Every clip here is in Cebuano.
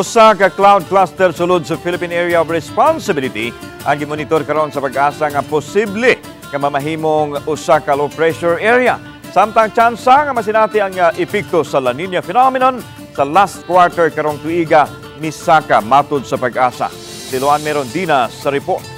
Usa ka cloud cluster sulod sa Philippine Area of Responsibility ang gimonitor karon sa Pag-asa nga posible nga mamahimong usa ka low pressure area. Samtang tsansa nga masinati ang epekto sa La Nina phenomenon sa last quarter karong tuiga misaka, matud sa Pag-asa. Si Luan Merondina sa report.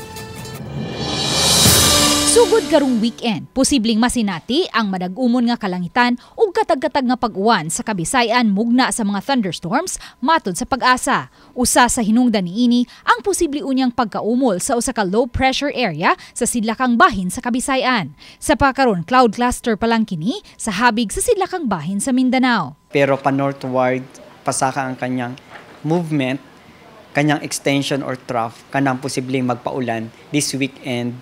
Sugod karong weekend, posibleng masinati ang madag-umon nga kalangitan ug katag-katag nga pag-uwan sa Kabisayan mugna sa mga thunderstorms, matod sa Pag-asa. Usa sa hinungdan niini ang posible unyang pagkaumol sa usa ka low pressure area sa sidlakang bahin sa Kabisayan. Sa pakaron, cloud cluster pa lang kini sa habig sa sidlakang bahin sa Mindanao. Pero pa northward pasaka ang kanyang movement, kanyang extension or trough, kanang posibleng magpaulan this weekend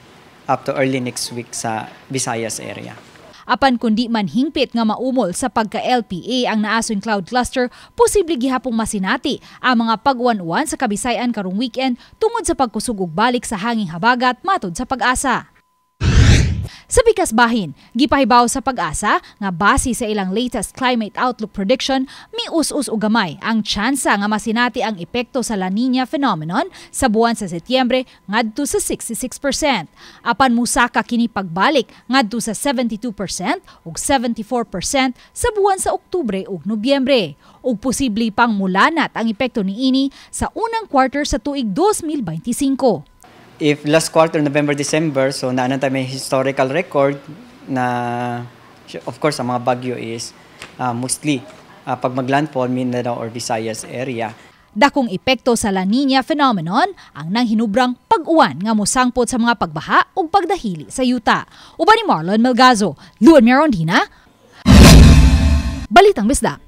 up to early next week sa Visayas area. Apan kundi man hingpit nga maumol sa pagka-LPA ang naason cloud cluster, posible gihapong masinati ang mga pag-uwan-uwan sa Kabisayan karong weekend tungod sa pagkusog ug balik sa hanging habagat, matod sa Pag-asa. Sa pikas bahin, gipahibaw sa Pag-asa nga base sa ilang latest climate outlook prediction, mius-us og gamay ang tsansa nga masinati ang epekto sa La Nina phenomenon sa buwan sa Setyembre ngadto sa 66%. Apan musaka kini pagbalik ngadto sa 72% ug 74% sa buwan sa Oktubre ug Nobyembre. Ug posible pang mulanat ang epekto niini sa unang quarter sa tuig 2025. If last quarter, November, December, so naa na may historical record na, of course, ang mga bagyo is mostly pag maglandfall, Mindanao or Visayas area. Dakong epekto sa La Nina phenomenon ang nanghinubrang pag-uwan nga mosangpot sa mga pagbaha ug pagdahili sa yuta. Uban ni Marlon Melgazo, Luan Merondina, Balitang Bisdak.